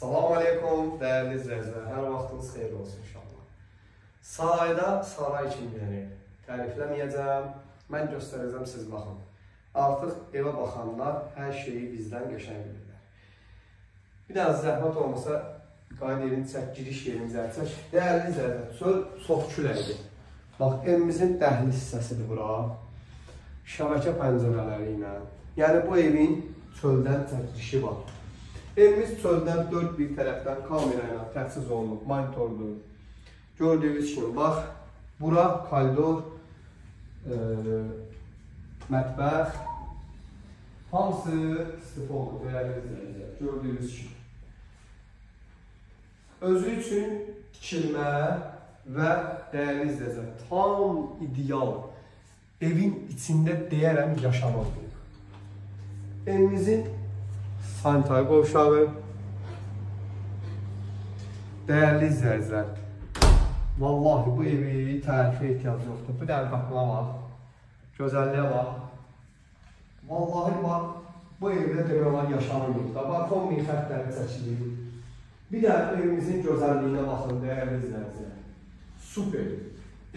Salam aleykum dəyərli izləyicilər, hər vaxtınız xeyir olsun inşallah. Sarayda saray kimi yəni tərifləməyəcəm, mən göstərəcəm, siz baxın. Artıq evə baxanlar hər şeyi bizdən qəşəng bilirlər. Bir dənə zəhmət olmasa, qayıt evini çək, giriş yerimizə çək. Dəyərli izləyicilər, çöl çox küləkdir. Bax, evimizin dəhliz hissəsidir bura. Şəbəkə pəncərələri ilə. Yəni bu evin çöldən çəkilişi var. Evimiz çöldən dörd bir tərəfdən kamera ilə təchiz olunub, monitordur. Gördüyünüz kimi, bax, bura koridor, mətbəx, hamısı stoldur, dəyərli izləyicilər, gördüyünüz kimi. Özü üçün tikilmə və dəyərli izləyicilər, tam ideal evin içində deyərəm yaşamaq. Evimizin sanitar qovşağı, dəyərli izləyicilər, vallahi bu evi tərifə ehtiyac yoxdur. Bu dənə qapına bax, gözəlliyə bax. Vallahi bax, bu evdə demək olar yaşanmır. Bax, kombi xəttləri çəkilir. Bir də evimizin gözəlliyinə baxın, dəyərli izləyicilər. Super.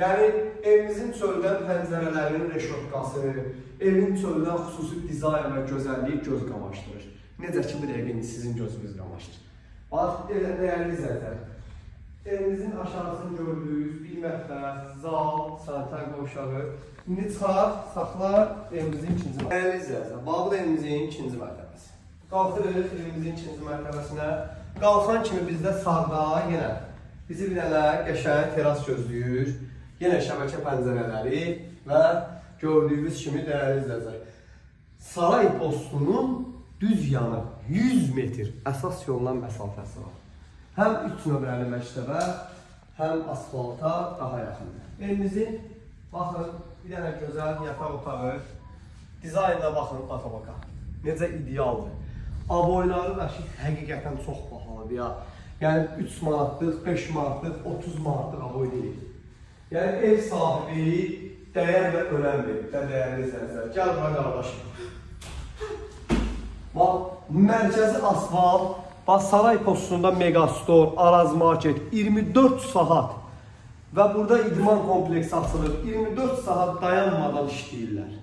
Yəni, evimizin çöldən pəncərələrinin reşotkası, evin çöldən xüsusi dizayn və gözəlliyi göz qamaşdırır. Necə ki, bu dəqiqə indi sizin gözünüz qamaşdır. Bax, dəyərli izləyicilər, evimizin aşağısını gördüyünüz bir mətbəx, zal, sanitar qovşağı. İndi çıxar, saxlar evimizin ikinci mərtəbəsi. Dəyərli izləyicilər, bax, bu da evimizin ikinci mərtəbəsi. Qalxırıq evimizin ikinci mərtəbəsinə. Qalxan kimi bizdə sağda yenə bizi bir dənə qəşəng teras gözləyir. Yenə şəbəkə pəncərələri və gördüyünüz kimi dəyərli izləyicilər, saray postunun düz yanı 100 metr əsas yoldan məsafəsi var. Həm 3 nömrəli məktəbə, həm asfalta daha yaxındır. Evimizin, baxın, bir dənə gözəl yataq otağı, dizaynına baxın, baka-baka. Necə idealdır. Aboyları da ki, həqiqətən çox bahalıdır ya. Yəni 3 manatlıq, 5 manatlıq, 30 manatlıq aboy deyil. Yəni ev sahibi dəyər və önəm verir, dəyərli izləyicilər. Gəl bura qardaşım. Bax, mərkəzi asfalt, bax, saray postunda Megastor, Araz Market 24 saat və burada idman kompleksi açılır. 24 saat dayanmadan işləyirlər.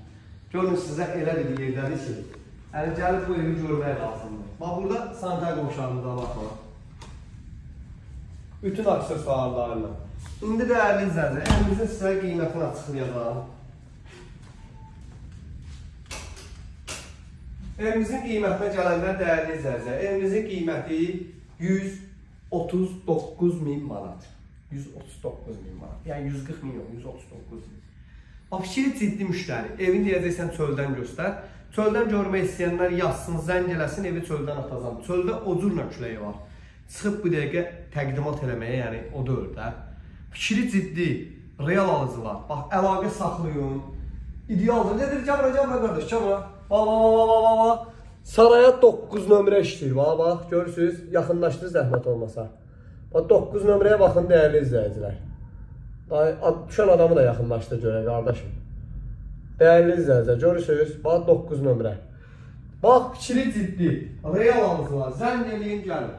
Görün, sizə elə bir yerdədir ki, yəni gəlib bu evi görmək lazımdır. Bax, burada sanitar qovşağımıza baxın. Bütün aksesuarlarla. İndi dəyərli izləyicilər, evimizin sizə qiymətini açıqlayacağam. Evimizin qiymətinə gələndə dəyərli izləyicilər, evimizin qiyməti 139 min manat. 139 min manat. Yəni 140 min yox, 139 min. Bax, fikri ciddi müştəri. Evini deyəcəksən çöldən göstər. Çöldən görmək istəyənlər yazsın, zəng eləsin, evi çöldən atacam. Çöldə o cürlə küləyi var. Çıxıb bu dəqiqə təqdimat eləməyə, yəni o deyil də. Fikri ciddi, real alıcılar. Bax, əlaqə saxlayın. İdealdır. Nedir? Gəl bura, gəl bura qardaş, gəl bura. Bax, bax, bax, bax, bax. Saraya 9 nömrə işləyir. Bax, bax, görürsünüz, yaxınlaşdır zəhmət olmasa. Bax, 9 nömrəyə baxın, dəyərli izləyicilər. Düşən adamı da yaxınlaşdır görək, qardaşım. Dəyərli izləyicilər, görürsünüz, bax, 9 nömrə. Bax, fikri ciddi, real alıcılar, zəng eləyin, gəlin.